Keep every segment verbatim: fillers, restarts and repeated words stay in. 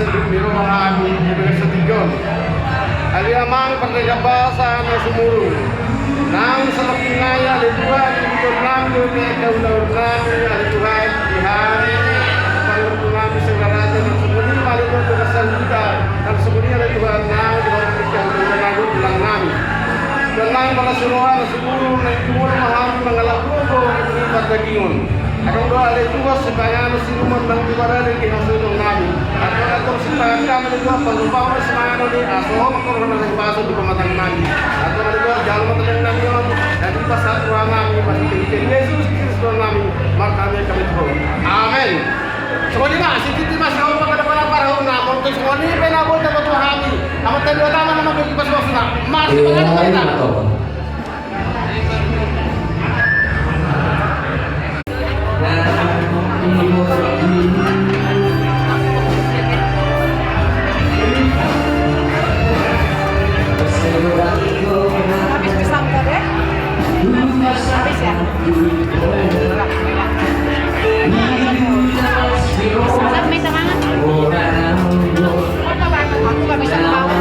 Di roha nami di bagasan tingki on. Ale Amang pardenggan basa na sumurung, nang salangkung nai ale Tuhan, ihuthon nami do pe angka ulaon nami ale Tuhan, di hami, pangurung nami saudara, nang songon i ma ale Tuhan, bagasan hita, nang songon i ale Tuhan, nang di bagasan tingki on, nang di tulang nami. Tuhan nang marlas ni roha na sumurung, na sumurung ma hami mangalap gogo di pardagingon. Adong do ale Tuhan sipanganon sinuman nang di parade di hasuhuton nami. Adong adong sipanganon nami ale Tuhan, pasupasu ma sipanganon i, asa ho ma roha na sai pasu di pamatang nami. Adong ale Tuhan, jalo ma tondang nami on, dan dipasahat roha nami, marhite Jesus Kristus nami, martangiang hami tu Ho. Amen. Songon i ma, sititi ma sihombang na pala parahuna, molo tung songon i pe na boi tabo tu hami. Amanta Debata ma na manggohi pasupasuna. Mari sipanganon ma hita. Habis pisang tadi? Habis ya? Sangat minta banget. Aku gak bisa bawa.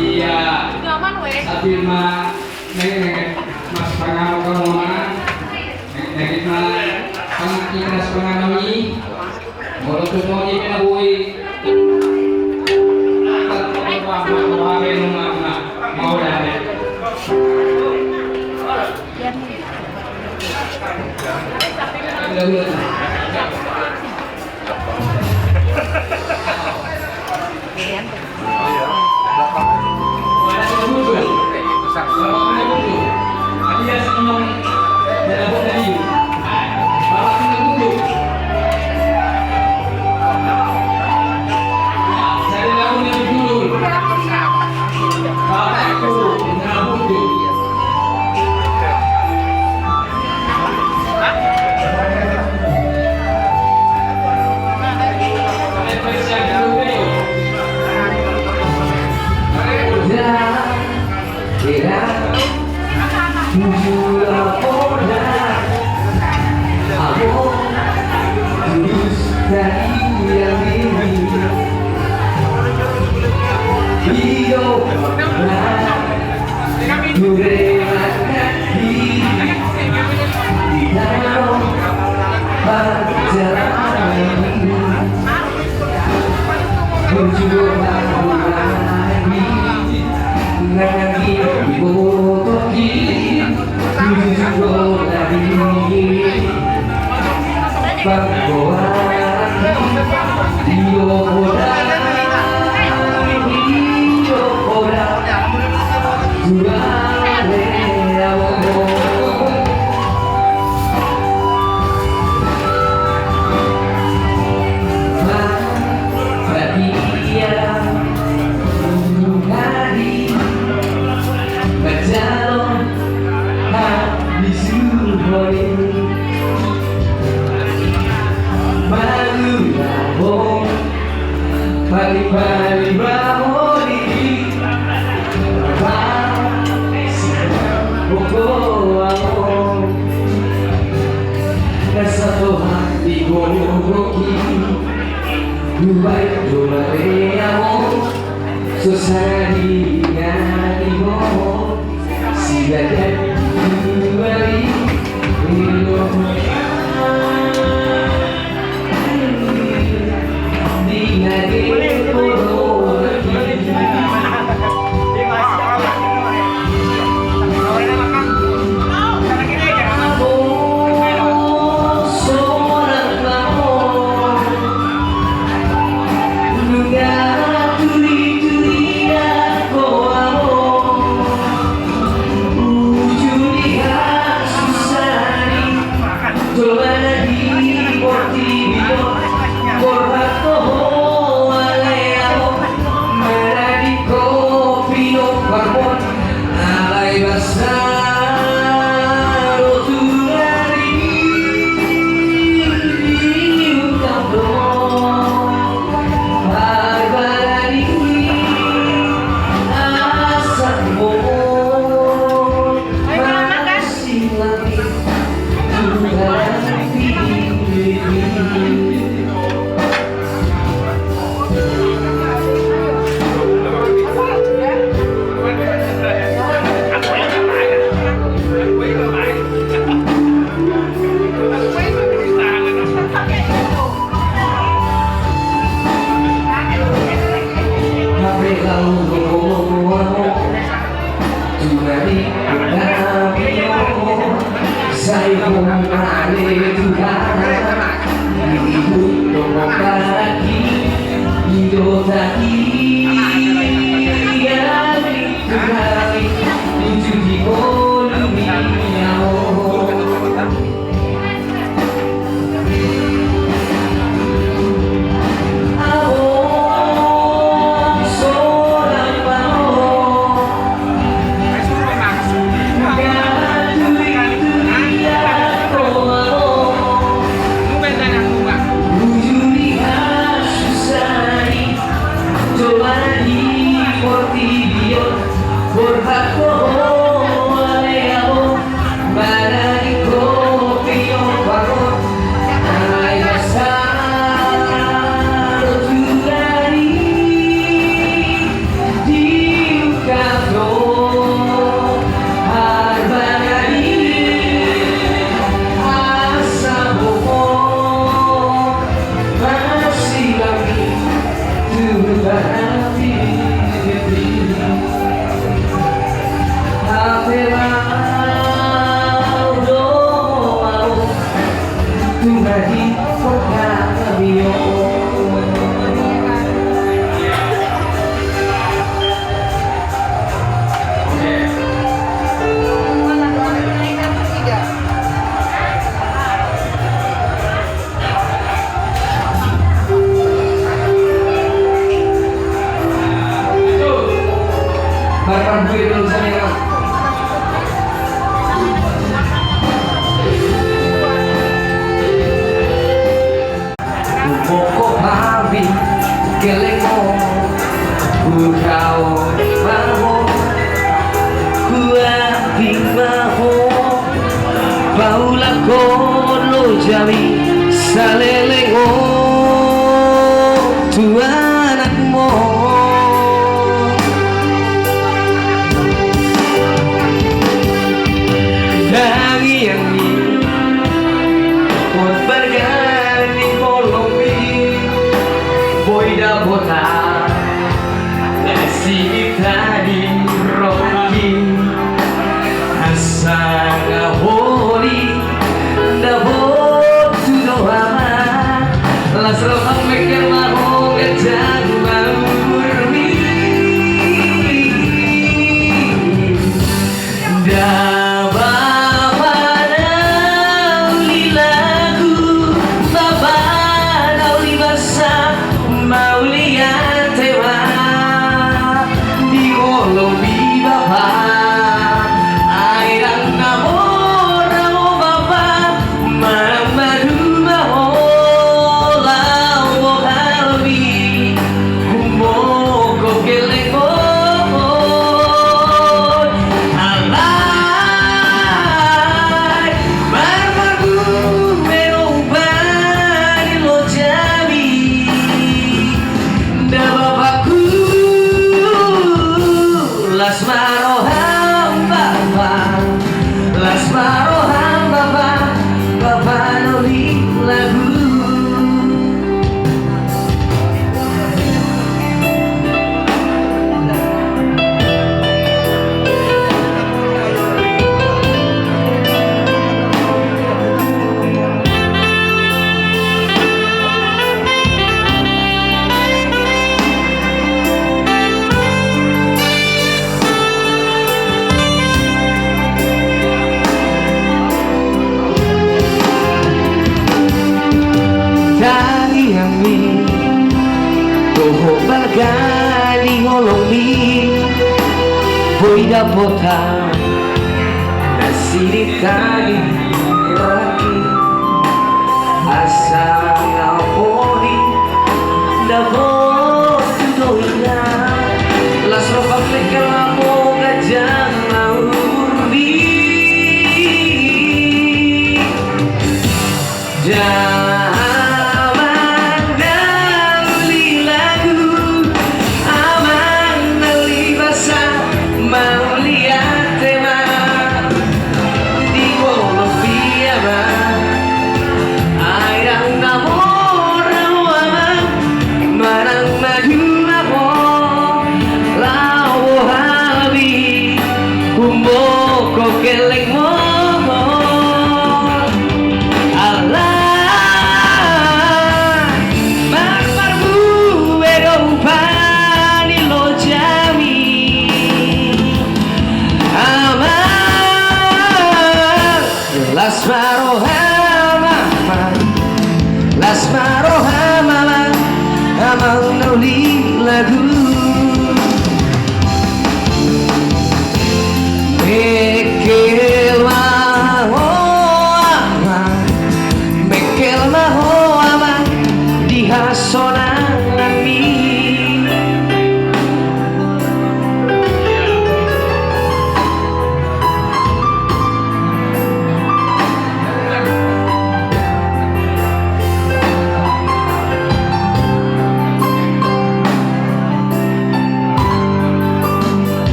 Ia. Tapi ma, ne, ne, mas panganon kamu ma, ne, ne, ma, panganon kita sepanganon ini, molo tu songon i pe na boi, Pokok hami kelengo, hurau maho, huati maho, paulak kono jami salelengo tu anakmu. Tangiang ni, hot balga ni holong i, boi dapotan na sinitadi rohangki. Asa nga holi dapot tu dohama, las roham mengkel ma ho ganjang ma umurmi. Da bapa na uli lagu, bapa na uli basa, mauliate ma di holongmi bapa. Ai ndang na mora ho bapa, manang maduma ho laho bohalmi, humokkop gellengkon. Alai marmarbue do upa ni lojami, da bapakku, las ma roham bapa, las ma roham bapa, bapa na uli lagu. Tangiangmi dohot balga ni holongmi, boi dapotan na sinitadi rohangki. Asa nga holi dapot tu dohot inang, las roham mengkel ma ho ganjang ma umurmi. Da amang na uli lagu, amang na uli basa, mauliate ma di holongmi amang. Ai ndang na mora ho amang, manang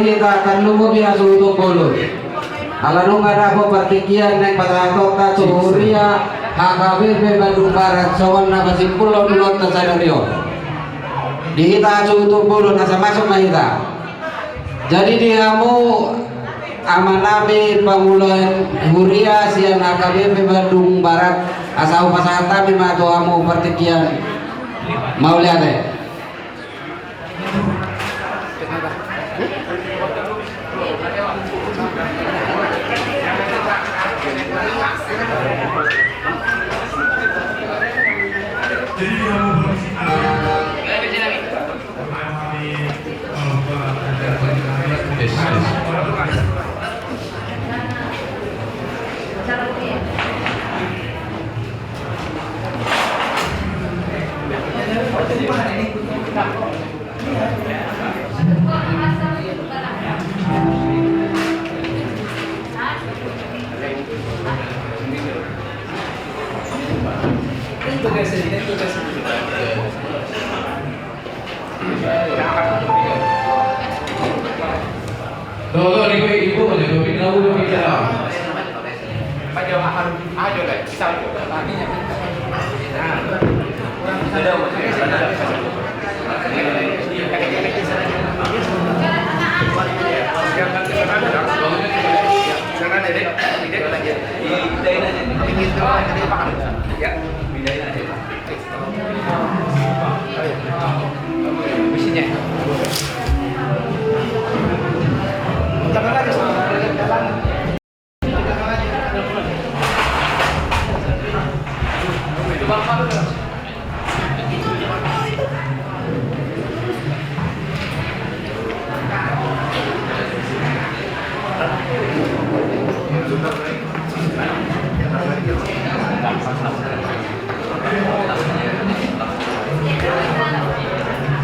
Hita tarlumobi hasuhuton bolon. Ala nunga dapot partingkian naeng pasahatonta tu huria H K B P Bandung Barat songon na pasimpulhon ulaonta sadari on. Di hita hasuhuton bolon asa masuk ma hita. Jadi di hamu amanami pangula huria sian H K B P Bandung Barat, asa hupasahat hami ma tu hamu partingkian. Mauliate.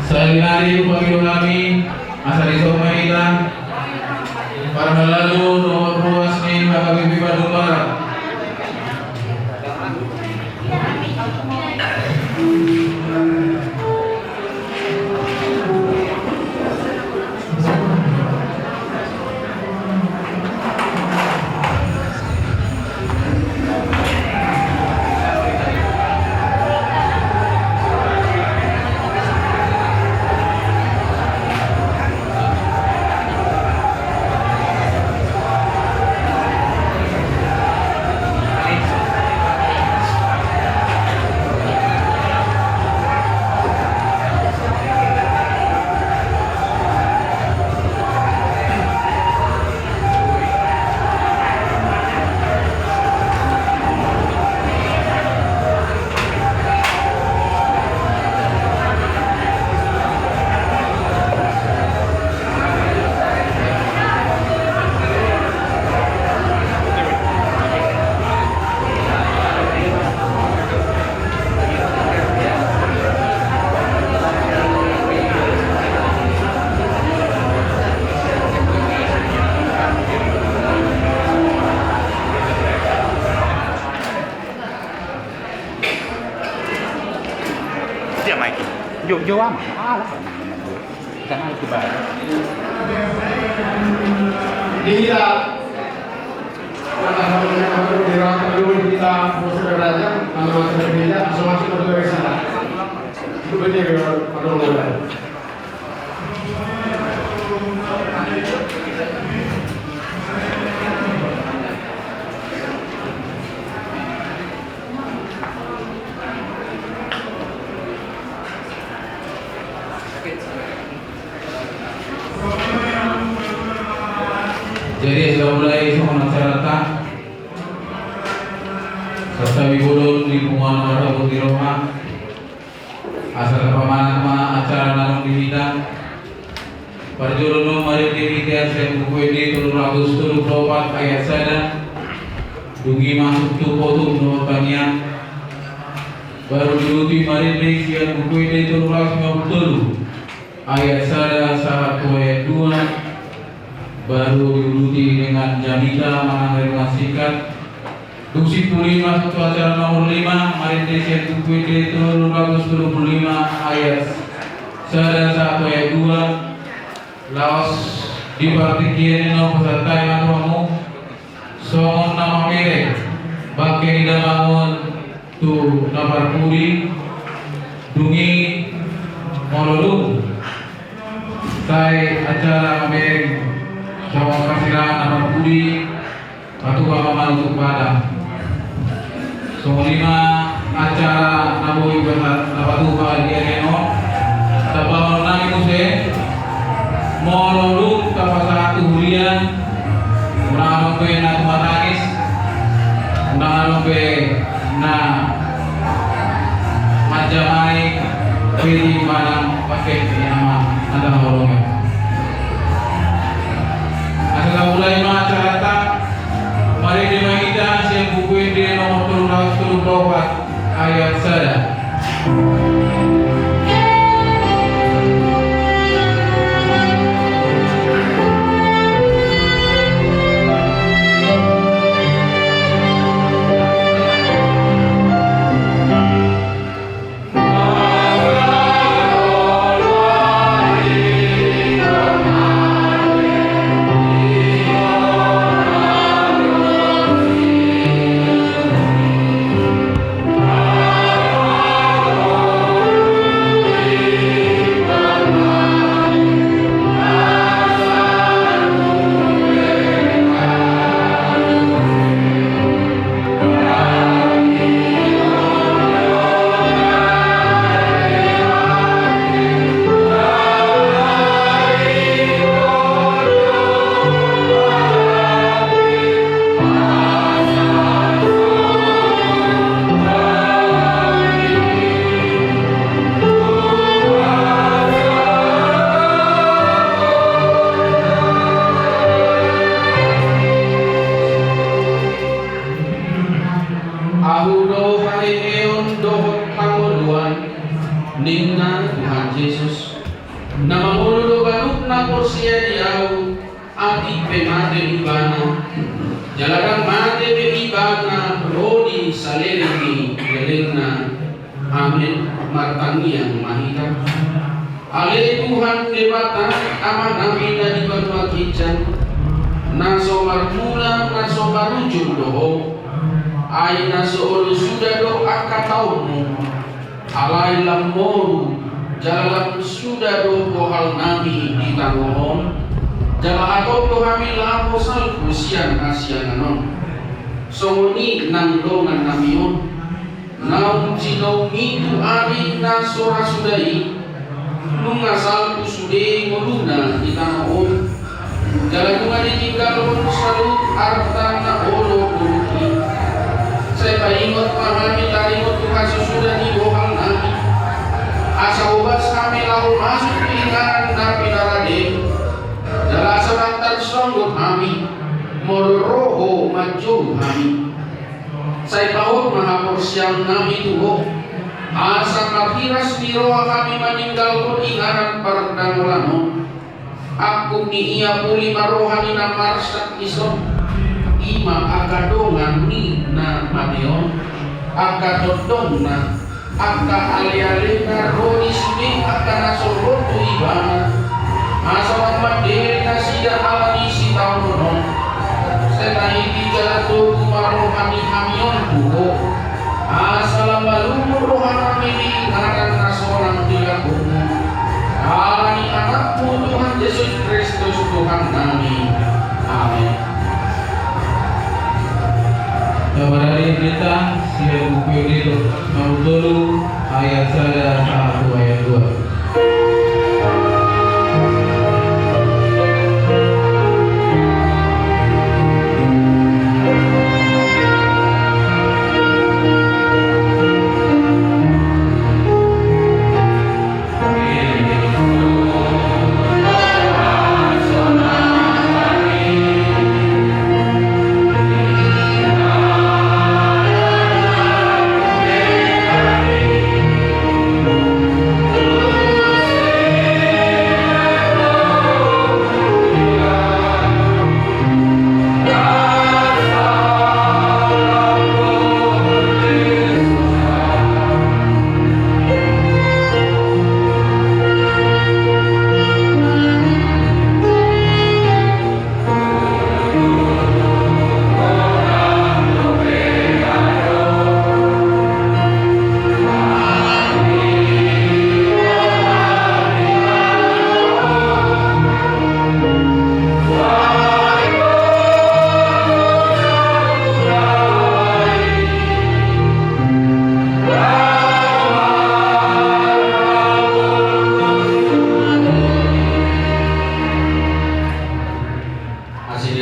Saonari hupangido hami asa dison ma hita parhalado nomor ruas ni H K B P Bandung Barat. Dia main. Jauh-jauh amat. Alah. Jangan itu, Bang. Iya. Jadi, asa mulai songon acaranta. Santabi bolon di punguan marhabot di roha. Asa tapamanat ma acara na adong di hita. Parjolo nuaeng marende hita sian Buku Ende tolu ratus tolu pulu opat ayat sada. Dung i masuk tu Hotbah ni Debata. Baru diuduti marende sian Buku Ende tolu ratus lima pulu tolu ayat sada sahat tu ayat dua. Baru diuduti dengan jamita manang renungan singkat. Dung simpul i masuk tu acara nomor lima, marende sian Buku Ende tolu ratus tolu pulu lima ayat sada sahat tu ayat dua. Laos Di partingkian i na pasahat hami ma tu hamu songon na mamereng bangke ni damang on tu na parpudi, dung i molo dung sae acara mamereng songon parsirangan na parpudi, patupa ma manutup badan. Songon i ma acara na boi na patupa di ari on. Tapaulak nami muse, molo dung tapasahat tu huria, unang adong be na tumatangis, unang adong be na manjamai piti manang paket ni nama na tahaholongi. Asa tapulai ma acaranta. Marende ma hita sian Buku Ende nomor tolu ratus tolu pulu opat, ayat sada. Ahu do haheheon dohot hangoluan, ninna Tuhan Jesus. Na mangolu do ganup na porsea di Ahu, atik pe mate ibana, jala ndang mate be ibana ro di saleleng ni lelengna. Amen. Martangiang ma hita. Ale Tuhan Debata, Amanami na di banua ginjang, na so marmula na so marujung do Ho. Ai na so olo suda do angka taonmu. Alai lam moru jala lam suda do bohalnami di tano on. Jala hatop do hami laho salpu sian hasiangan on. Songon i nang dongannami on. Naung jinomi tu ari na so ra suda i, nunga salpu sude ngoluna di tano on. Jala nunga ditinggalhon saluhut arta na olo boruna i. Sai paingot ma hami taringot tu hasusuda ni bohalnami. Asa hobas hami laho masuk tu inganan na pinarade. Jala asa ndang tarsonggot hami, molo ro Ho manjou hami. Sai pahot ma haporseaonnami tu Ho, asa marhiras ni roha hami maninggalhon inganan pardamolan on. Angkup ni ia puli ma roha ni na marsak i son, i ma angka dongan ni na mate on, angka tondongna, angka alealena ro di sude angka na so ro tu ibana, asa lam mandele nasida ala ni sitaonon on. Sai tahiti jala togu ma roha ni hami on tu Ho, asa lam malungun rohanami di inganan na sonang di lambungmu. Ala ni Anakmu Tuhan Jesus Kristus Tuhannami. Amen. Kabar ari hita sian Buku Ende nomor tolu ayat sada sahat tu ayat dua.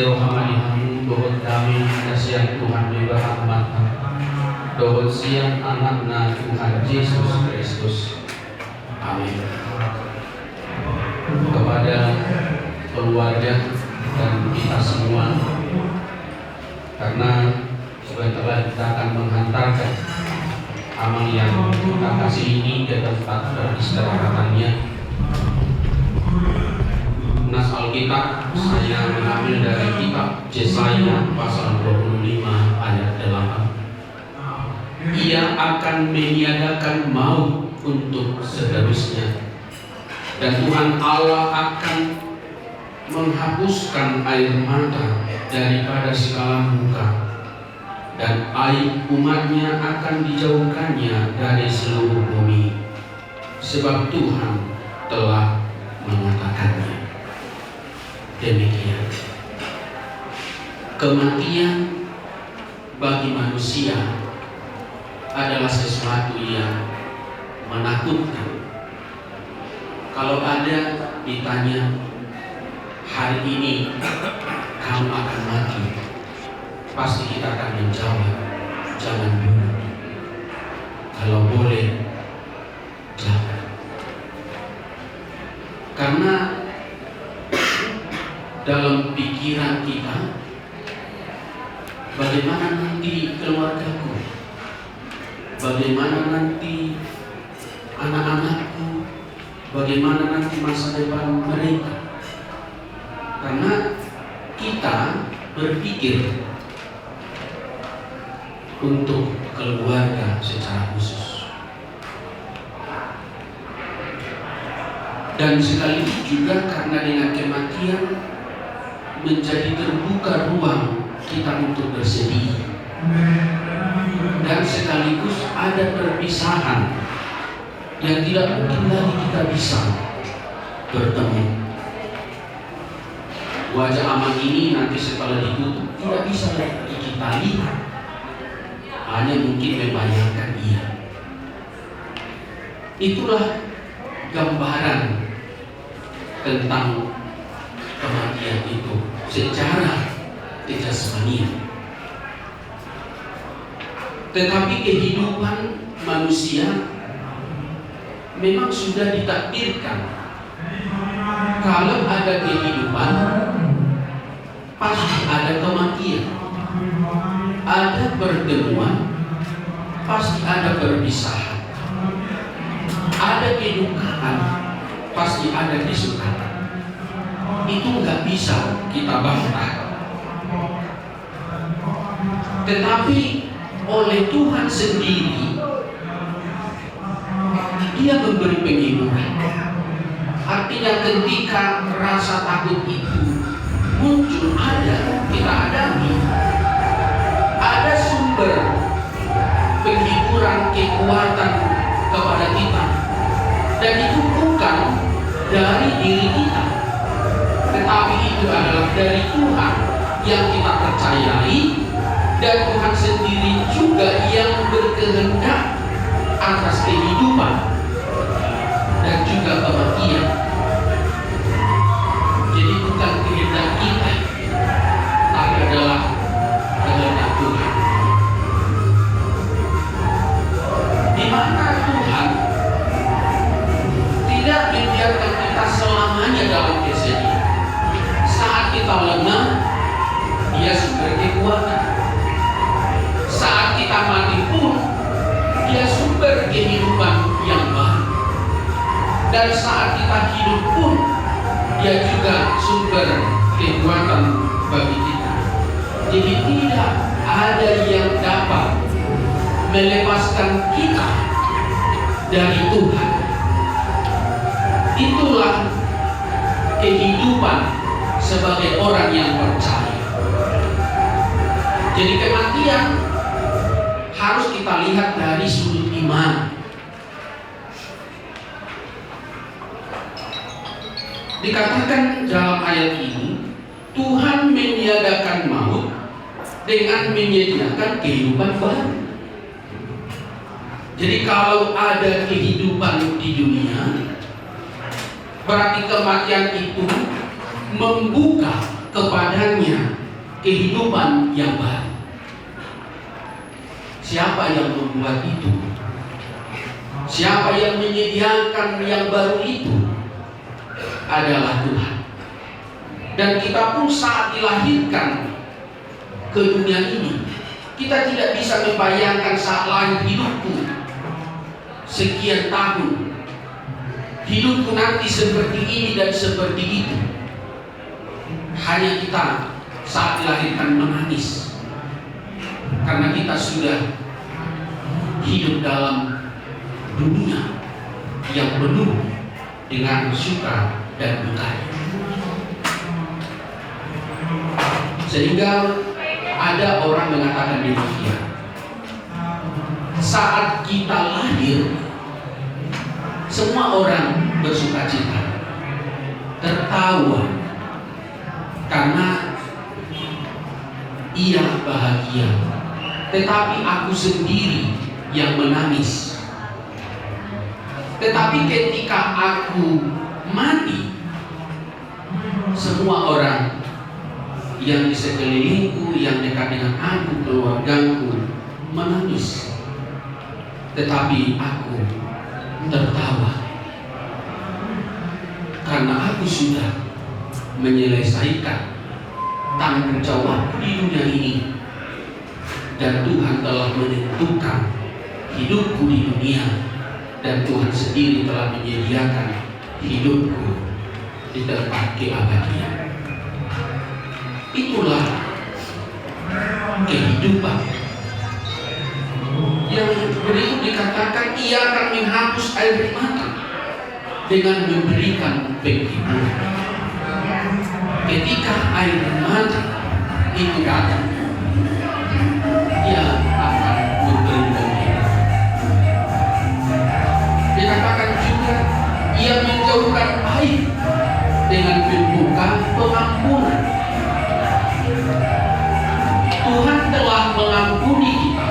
Rohana di hamu dohot dame na sian Tuhan Debata Amanta dohot sian Anakna Tuhan Jesus Kristus. Amin. Kepada keluarga dan kita semua, karena sebentar lagi kita akan menghantarkan amang yang kita kasih ini ke tempat peristirahatannya. Nas Alkitab saya mengambil dari kitab Yesaya pasal dua puluh lima ayat delapan. Ia akan meniadakan maut untuk seterusnya, dan Tuhan Allah akan menghapuskan air mata daripada segala muka, dan aib umatnya akan dijauhkannya dari seluruh bumi, sebab Tuhan telah mengatakannya. Demikian. Kematian bagi manusia adalah sesuatu yang menakutkan. Kalau ada ditanya, "Hari ini kamu akan mati," pasti kita akan menjawab, "Jangan dulu. Kalau boleh, jangan." Karena dalam pikiran kita, bagaimana nanti keluargaku? Bagaimana nanti anak-anakku? Bagaimana nanti masa depan mereka? Karena kita berpikir untuk keluarga secara khusus. Dan sekaligus juga karena dengan kematian menjadi terbuka ruang kita untuk bersedih. Dan sekaligus ada perpisahan yang tidak mungkin lagi kita bisa bertemu. Wajah amang ini nanti setelah ditutup tidak bisa lagi kita lihat. Hanya mungkin membayangkan ia. Itulah gambaran tentang kematian itu secara kejasmanian. Tetapi kehidupan manusia memang sudah ditakdirkan. Kalau ada kehidupan, pasti ada kematian. Ada pertemuan, pasti ada perpisahan. Ada kedukaan, pasti ada kesukaan. Itu nggak bisa kita bantah. Tetapi oleh Tuhan sendiri, Dia memberi penghiburan. Artinya, ketika rasa takut itu muncul, ada, kita hadapi, ada sumber penghiburan, kekuatan kepada kita. Dan itu bukan dari diri kita, tetapi itu adalah dari Tuhan yang kita percayai, dan Tuhan sendiri juga yang berkehendak atas kehidupan dan juga kematian. Jadi, bukan kehendak kita, tapi adalah kehendak Tuhan. Di mana Tuhan tidak membiarkan kita selamanya dalam kesedihan. Saat kita lemah, Dia sumber kekuatan. Saat kita mati pun, Dia sumber kehidupan yang baru. Dan saat kita hidup pun, Dia juga sumber kekuatan bagi kita. Jadi, tidak ada yang dapat melepaskan kita dari Tuhan. Itulah kehidupan sebagai orang yang percaya. Jadi, kematian harus kita lihat dari sudut iman. Dikatakan dalam ayat ini, Tuhan meniadakan maut dengan menyediakan kehidupan baru. Jadi, kalau ada kehidupan di dunia, berarti kematian itu membuka kepadanya kehidupan yang baru. Siapa yang membuat itu? Siapa yang menyediakan yang baru itu? Adalah Tuhan. Dan kita pun saat dilahirkan ke dunia ini, kita tidak bisa membayangkan saat lahir hidupku sekian tahun, hidupku nanti seperti ini dan seperti itu. Hanya kita saat dilahirkan menangis karena kita sudah hidup dalam dunia yang penuh dengan suka dan duka. Sehingga ada orang mengatakan demikian. Saat kita lahir, semua orang bersukacita, tertawa, karena ia bahagia. Tetapi aku sendiri yang menangis. Tetapi ketika aku mati, semua orang yang di sekelilingku, yang dekat dengan aku, keluargaku, menangis. Tetapi aku tertawa karena aku sudah menyelesaikan tanggung jawabku di dunia ini. Dan Tuhan telah menentukan hidupku di dunia, dan Tuhan sendiri telah menyediakan hidupku di tempat keabadian. Itulah kehidupan. Yang berikut dikatakan, ia akan menghapus air mata dengan memberikan penghiburan. Ketika air mata itu datang, ia akan memberi penghiburan. Dikatakan juga, ia menjauhkan air dengan membuka pengampunan. Tuhan telah mengampuni kita.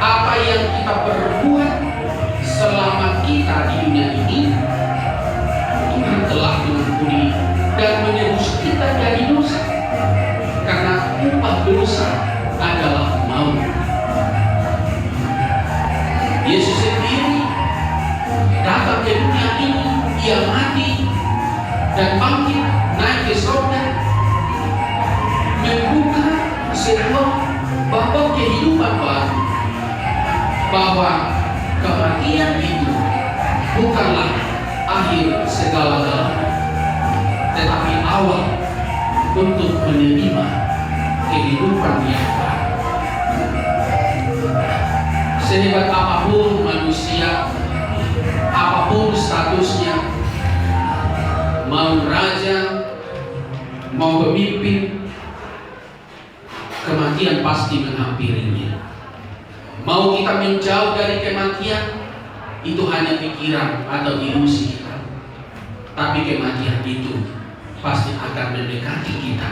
Apa yang kita perbuat selama kita di dunia ini, Tuhan telah mengampuni dan menebus kita dari dosa. Karena upah dosa adalah maut. Yesus sendiri datang ke dunia ini, ia mati dan bangkit naik ke sorga, membuka sebuah babak kehidupan baru, bahwa kematian itu bukanlah akhir segala-galanya, tetapi awal untuk menerima kehidupan yang baru. Sehebat apapun manusia, apapun statusnya, mau raja, mau pemimpin, kematian pasti menghampirinya. Mau kita menjauh dari kematian, itu hanya pikiran atau ilusi kita. Tapi kematian itu pasti akan mendekati kita.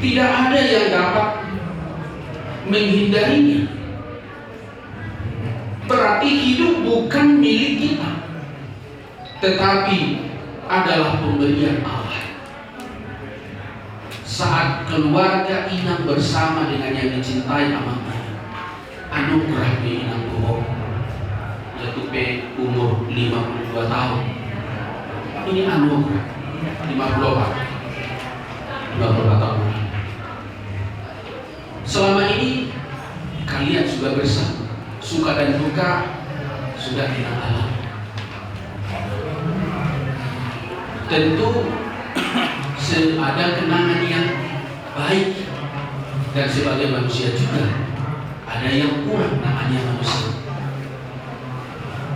Tidak ada yang dapat menghindarinya. Berarti hidup bukan milik kita, tetapi adalah pemberian Allah. Saat keluarga inang bersama dengan yang dicintai amangnya, anugerah ni inang bohong, jatuh pe umur lima puluh dua tahun. Ini anugerah, lima puluh empat. Lima puluh empat tahun. Selama ini kalian sudah bersama, suka dan duka sudah kita alami. Tentu se-, ada kenangan yang baik, dan sebagai manusia juga ada yang kurang, namanya manusia.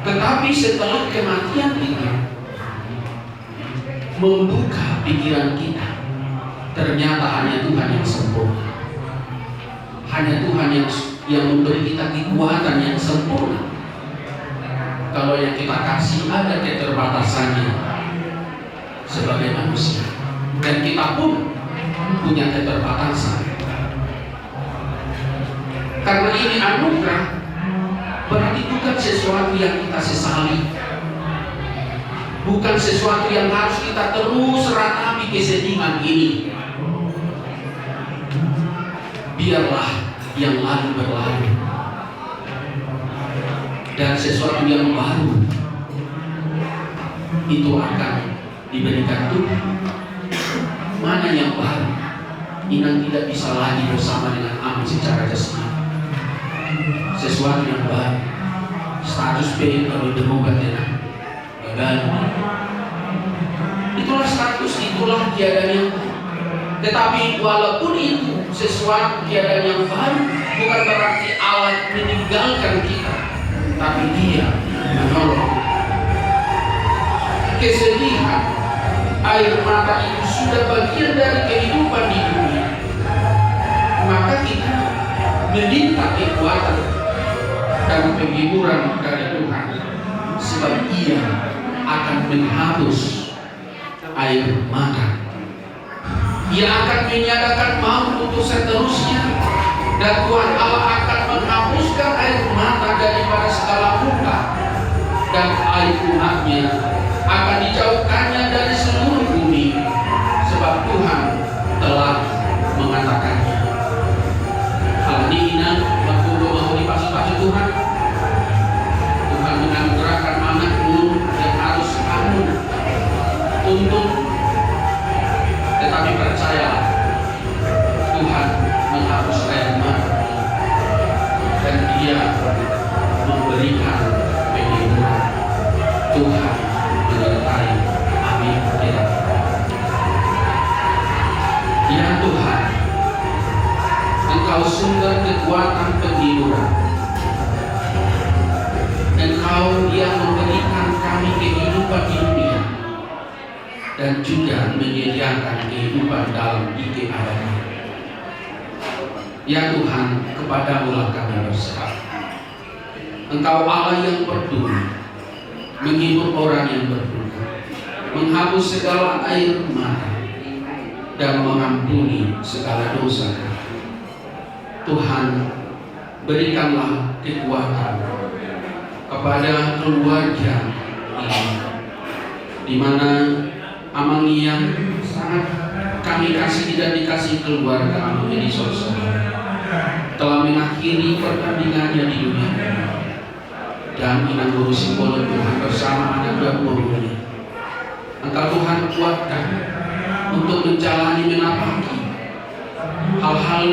Tetapi setelah kematian itu membuka pikiran kita, ternyata hanya Tuhan yang sempurna. Hanya Tuhan yang, yang memberi kita kekuatan yang sempurna. Kalau yang kita kasih ada keterbatasannya sebagai manusia, dan kita pun punya keterbatasan. Karena ini anugerah, berarti bukan sesuatu yang kita sesali. Bukan sesuatu yang harus kita terus ratapi kesedihan ini. Biarlah yang lalu berlalu. Dan sesuatu yang baru itu akan diberikan Tuhan. Mana yang baru? Inang tidak bisa lagi bersama dengan Amang secara jasmani. Sesuatu yang baru. Status pe kami berubah, Inang. Gagal. Itulah status, itulah keadaan yang baru. Tetapi walaupun itu sesuatu keadaan yang baru, bukan berarti Allah meninggalkan kita, tapi Dia menolong. Kesedihan, air mata itu sudah bagian dari kehidupan di dunia. Maka kita meminta kekuatan dan penghiburan dari Tuhan, sebab Ia akan menghapus air mata. Ia akan meniadakan maut untuk seterusnya, dan Tuhan Allah akan menghapuskan air mata daripada segala muka, dan aib umat-Nya akan dijauhkan-Nya dari seluruh bumi, sebab Tuhan telah mengatakannya. Alani i, Inang, martunggu ma ho dipasupasu Tuhan. Tuhan menganugerahkan anak-Mu yang harus kamu tuntun. Tetapi percayalah, Tuhan menghapus air mata dan Dia memberikan penghiburan. Tuhan menyertai. Amin. Kita. Ya Tuhan, Engkau sumber kekuatan, penghiburan. Engkau yang memberikan kami kehidupan di dunia dan juga menyediakan kehidupan dalam di akhirat. Ya Tuhan, kepada-Mu lah kami berserah. Engkau Allah yang peduli, menghibur orang yang berduka, menghapus segala air mata, dan mengampuni segala dosa kami. Tuhan, berikanlah kekuatan kepada keluarga ini, di mana Amang yang sangat kami kasihi dan dikasihi keluarga Amang Edi Sorsa telah mengakhiri pertandingannya di dunia ini. Dan Inang Boru Simbolon, Tuhan, bersama anak dan borunya, Engkau, Tuhan, kuatkan untuk menjalani, menapaki hal-hal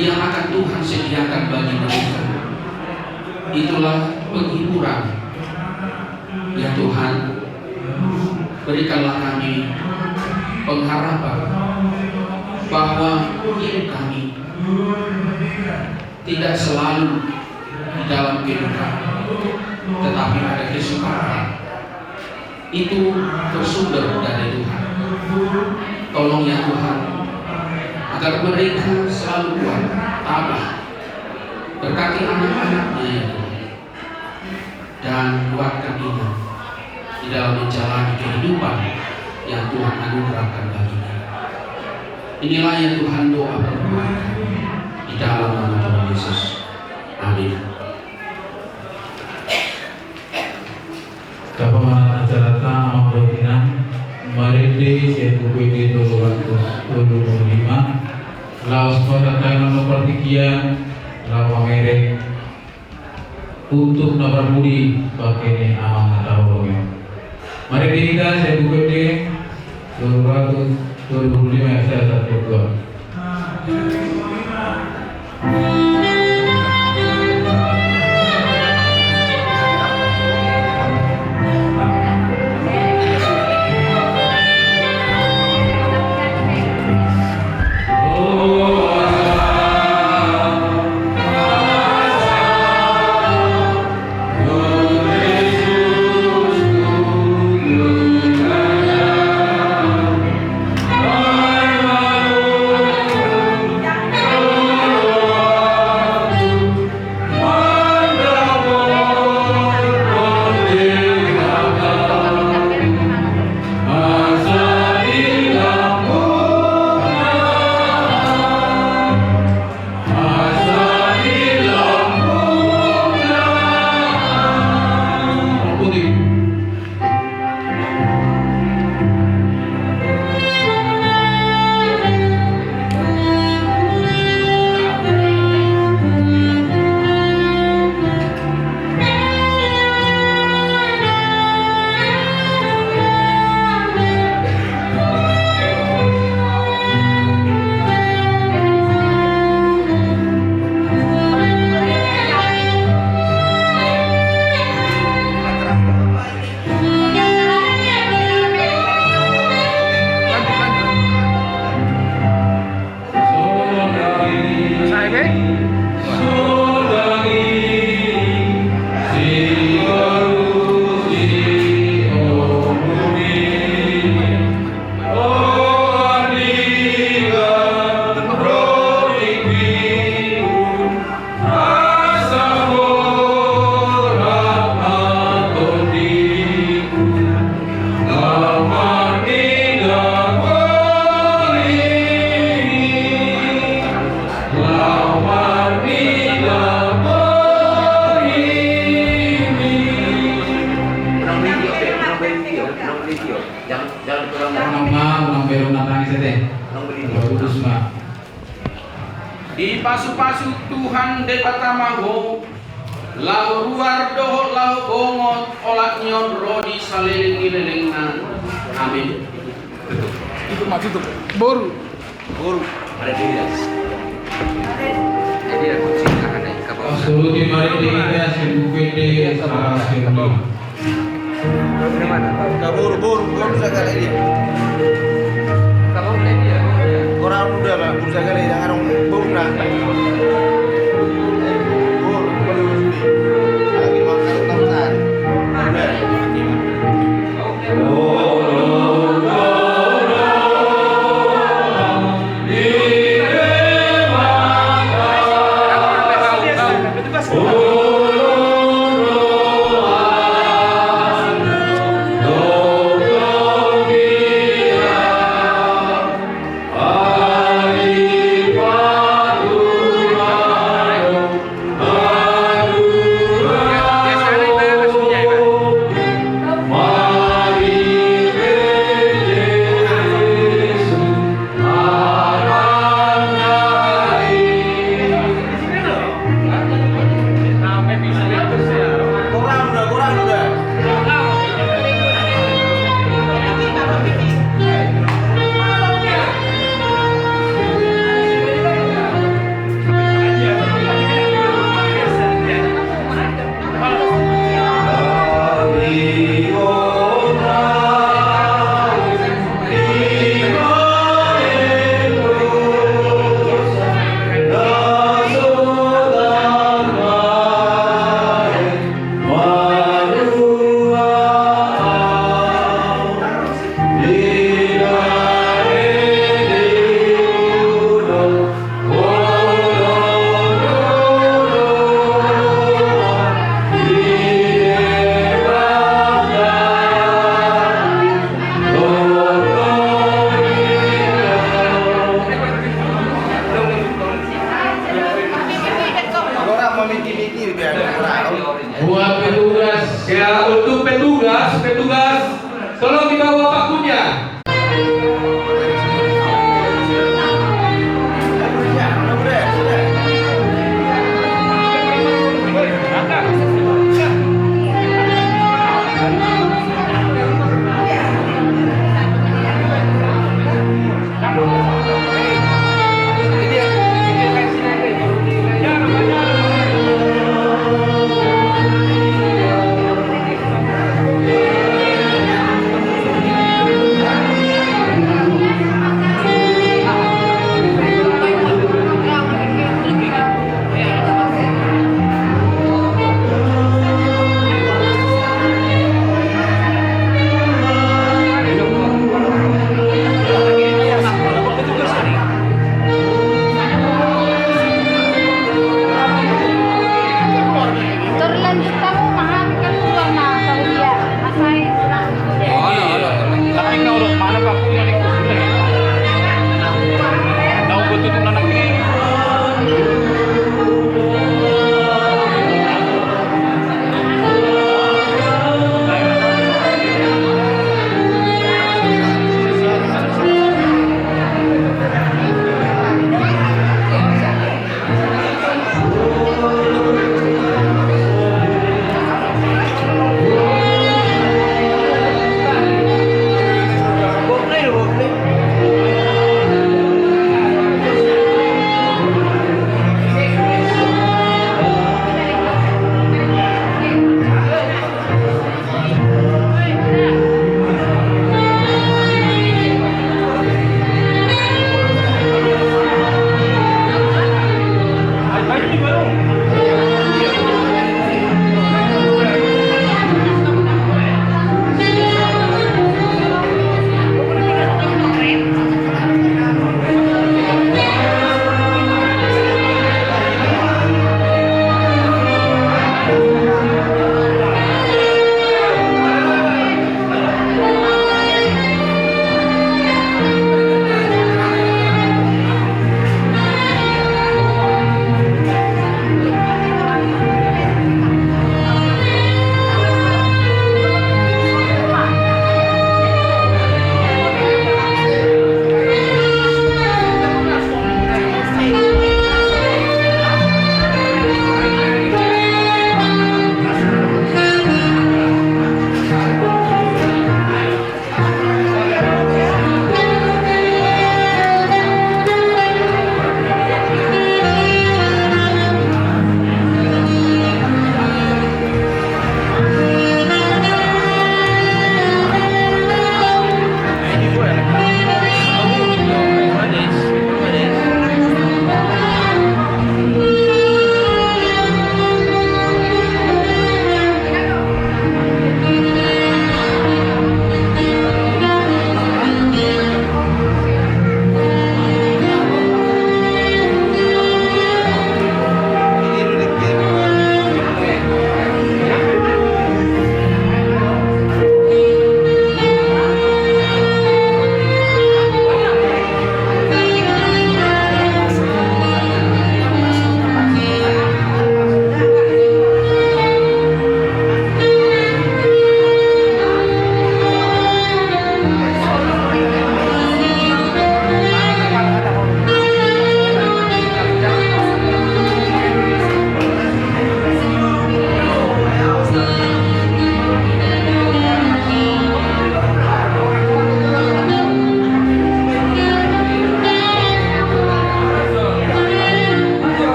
yang akan Tuhan sediakan bagi mereka. Itulah penghiburan. Ya Tuhan, berikanlah kami pengharapan bahwa hidup kami tidak selalu di dalam kedukaan, tetapi ada kesukaan. Itu bersumber dari Tuhan. Tolong, ya Tuhan, agar mereka selalu kuat, tabah. Berkati anak-anak-Nya, ya Tuhan. Dan kuatkan Inang di dalam menjalani kehidupan yang Tuhan anugerahkan baginya. Inilah, ya Tuhan, doa permohonan kami di dalam nama Tuhan Yesus. Amin. Tapaman acaranta, Amang dohot Inang, marende sian buku ende tolu ratus tolu pulu lima, laos patantangon partingkian, laho mamereng, untuk na parpudi bangke ni Amang na taholongi. Marende hita sian buku ende tolu ratus tolu pulu lima, ayat sada sahat tu dua. Unang ma, unang bereng na tangis ate. Bagus ma. Dipasupasu Tuhan Debata ma ho, laho ruar dohot laho bongot olat ni on ro di saleleng ni lelengna. Amin. Tutup ma, tutup. Boru. Boru. Ada dia. Jadi ya, kunci tangan ya, kabau. Absoluti mari dia, sungguh dia, salah sungguh. Boru, boru, boru sagala dia. Orang udah lah, boru sagala dia, orang boru nah. Boru, boru, boru. Lagi makan, makan. Udah.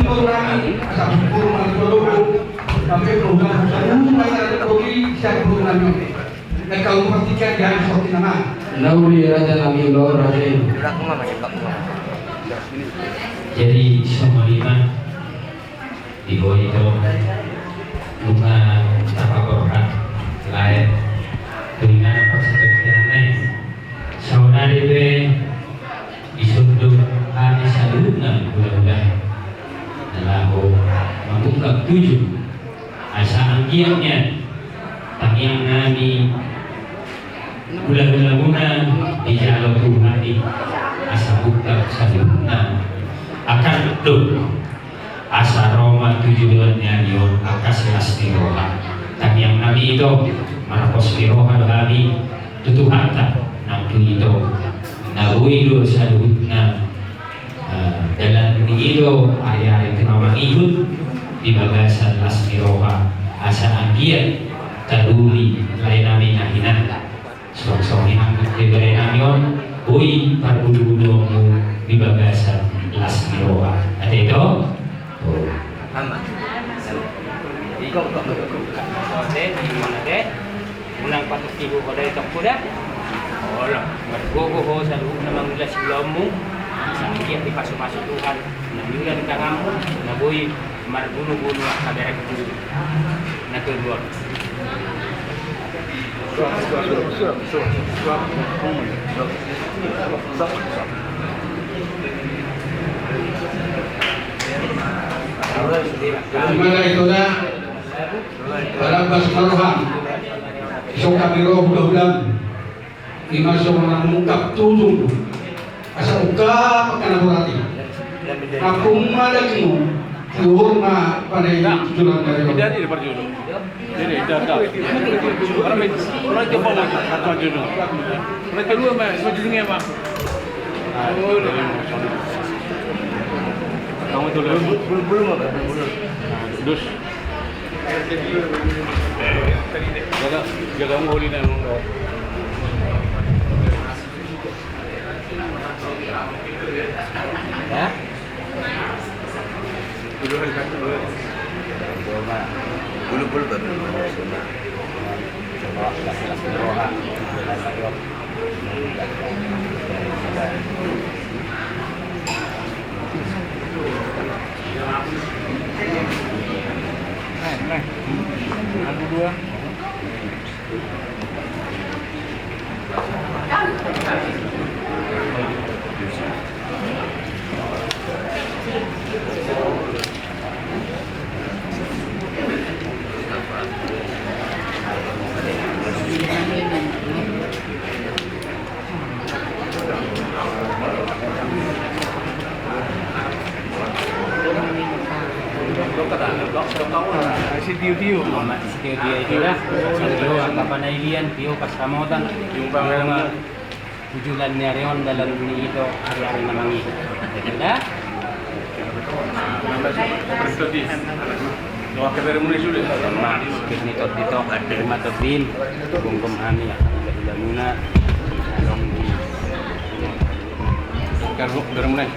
Nami, asa pungkur mantolu, sampai program saluhutna na dengkon i, sian program nami. Na kau pastikan di hari sorti nama. Na uli raja nami, lor raja i. Jadi songon i ma, di boi do nunga tapaborhat lae tu inganan parsatongkinan nai. Saonari pe disundut hami saluhutna hulahula na laho mangungkap tuju, asa anggiat nian tangiang nami hulahulamuna dijalo Tuhan i, asa bungkam saluhutna. Akan do asa ro ma tu joloan ni ari on angka silas ni roha. Tangiang nami ito, marpos ni roha do hami tu Tuhanta nang tu ito, na boi do saluhutna. Eh, dalan ni i do ari-ari tu na mangihut di bagasan las ni roha, asa anggiat taruli lae nami na hinan. Suang songon i nang tu ibebere nami on, boi parbulubuluonmu di bagasan las ni roha. Ate ito? Oh. Ama. Iko, iko, iko. Ate, di mana, ate? Unang patungki ho da itongku da. Olo, margogo ho saluhutna mangulasi ulaonmu. Asa anggiat dipasupasu Tuhan na niula di tanganmu, na boi marbunubunu angka berengku na tolu on. Di mana ito da? Barabas Maroham. Isongkap ni roha hulahulam. Ima songon na mangungkap tuju. Asa ungkap angka na borati. Ampun ma dagingmu. Luhur ma pande tujulan dari. Tidak, tidak perlu. Tidak, tidak, tidak. Orang main, orang coba main. Orang kedua main, ujungnya mah. Kamu itu belum, belum, belum apa? Belum. Dus. Jaga, jaga mau di dalam. Ya. Bulu-bulu baru. Coba, kasih roha. Nih, nih. Satu, dua. Isi tiu-tiu. Isi tiu-tiu itu dah. Tiu angka panailian, tiu pasamotan. Tiu angka ujulan ni ari on dalan ni ito ari-ari na mangihut. Jadi dah. Doa ke bere mulai sudah. Mas, kini tot ito, terima tobin, gomgom hami, ya, hula-hulamuna, along di. Karbuk, bere mulai.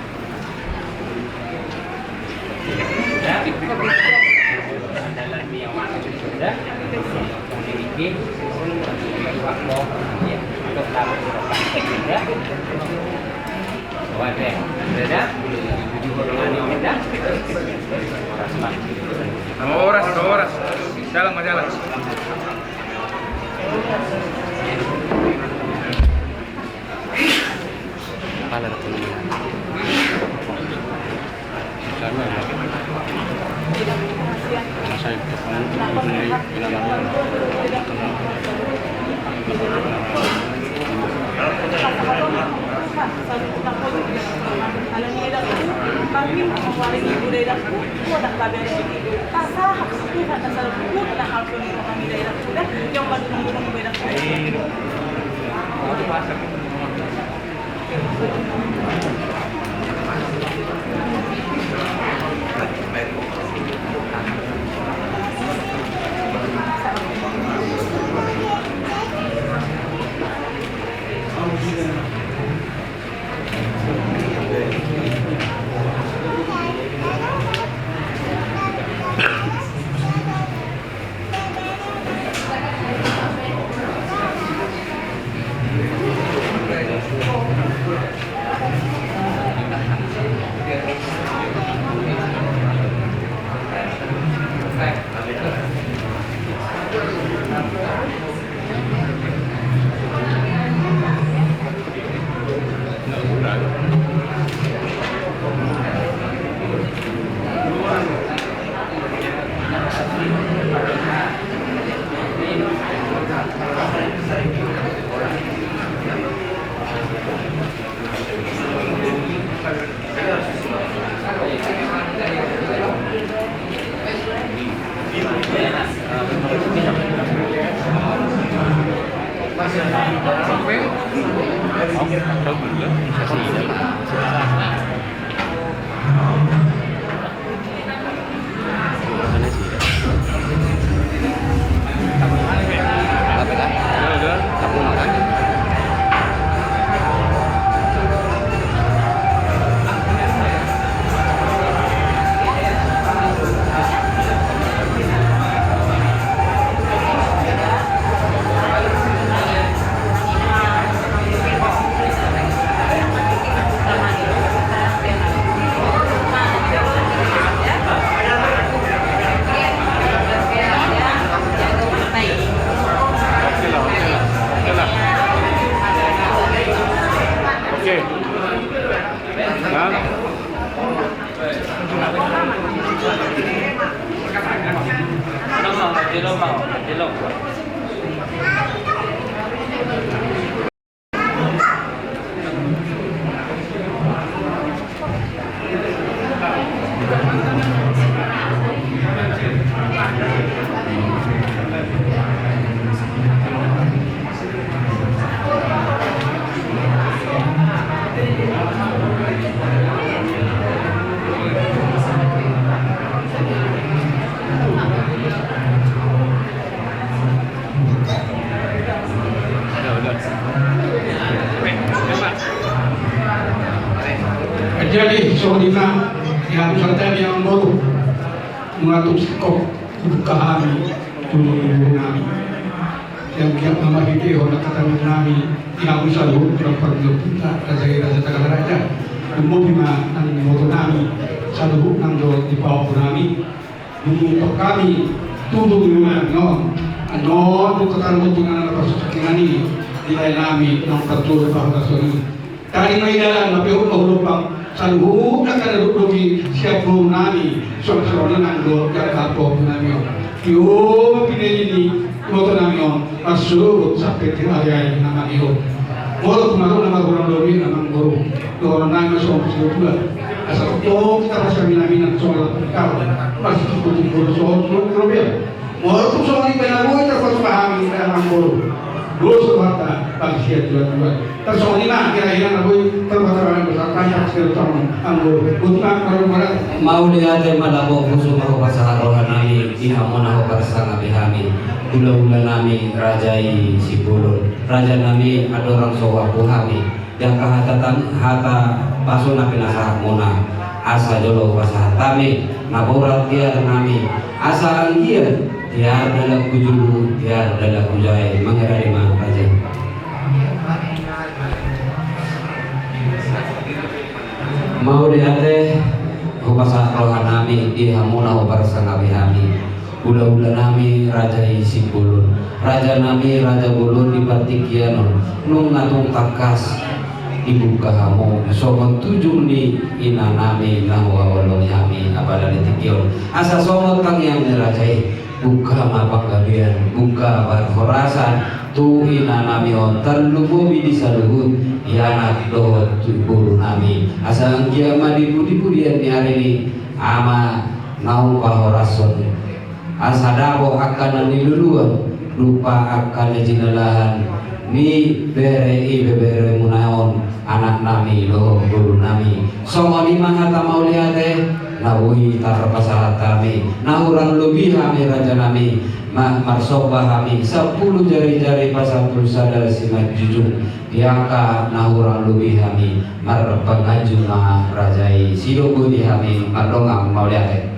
Horas, horas. Jalan, jalan. Pala na pala. Sana. Saya ketemu di Inanawan. Jadi songon i ma, ya, misalnya dia yang baru mengatur sikok buka hami, tuduh nami. Yang giat nama hite hona kata nami, yang saluhut dalam perjuangan kita, raja, raja, raja. Umum bima nang moto nami, saluhut nang do di pahok nami. Dung tok hami tuduh di rumah nami on, annon buka tarbuka nang na pasuki nami, nilai nami nang patul pahok soni. Tadi ma i dalan na pehut ma hu lombang, saluhut angka na dok dogi siap boru nami, songon songon i nang do jala pahok nami on. Tio pinelini moto nami on, masuk sampe ti ari ari na mangihut. Molo tu maru na marhurang lobi na manggoru, dohonon nami songon sidotua. Asa tong kita masih minaminan songon lapan kau, masih tutup tutup songon tutup lobi. Molo tu songon i pe na boi tarpasupahami na manggoru. Dosa mata bangsia tuan-tuan. Tarsongon i ma kira-kira na boi tarpasupahami. Mauliate ma laho, hupasahat roha nami di hamuna hupasangapi hami, hula-hula nami raja i Simbolon, raja nami andorang so huapu hami. Jaka hata tan-, hata pasu na pinasahat muna, asa jolo pasahat hami na borat tiar nami, asa anggiat tiar dalan hujulu, tiar dalan hujae. Mangeradi ma raja. Mauliate, hupasahat roha nami di hamuna hupasangapi hami. Hula-hula nami raja i Simbolon, raja nami raja bolon di partingkian on, nunga tung tangkas dibuka hamu songon tujung ni ina nami na huhaholongi hami apala di tingki on. Asa songon tangiang ni raja i, buka ma panggabean, buka parhorasan tu ina nami on, tarlumobi di saluhut ianak dohot tu boru nami. Asa anggiat ma di pudi-pudian ni ari ni ama naung pahorashon. Asa dapot angka na niluluan, lupa angka na jinalahan ni bere, ibebere muna on, anak nami dohot boru nami. Songon i ma hata mauliate na boi tarpasahat hami, na hurang lobi hami raja nami, ma-, marsomba hami sampulu jari-jari pasampulu sada simanjujung di angka na hurang lobi hami, marpanganju ma raja i. Sidok boti hami mardongan mauliate.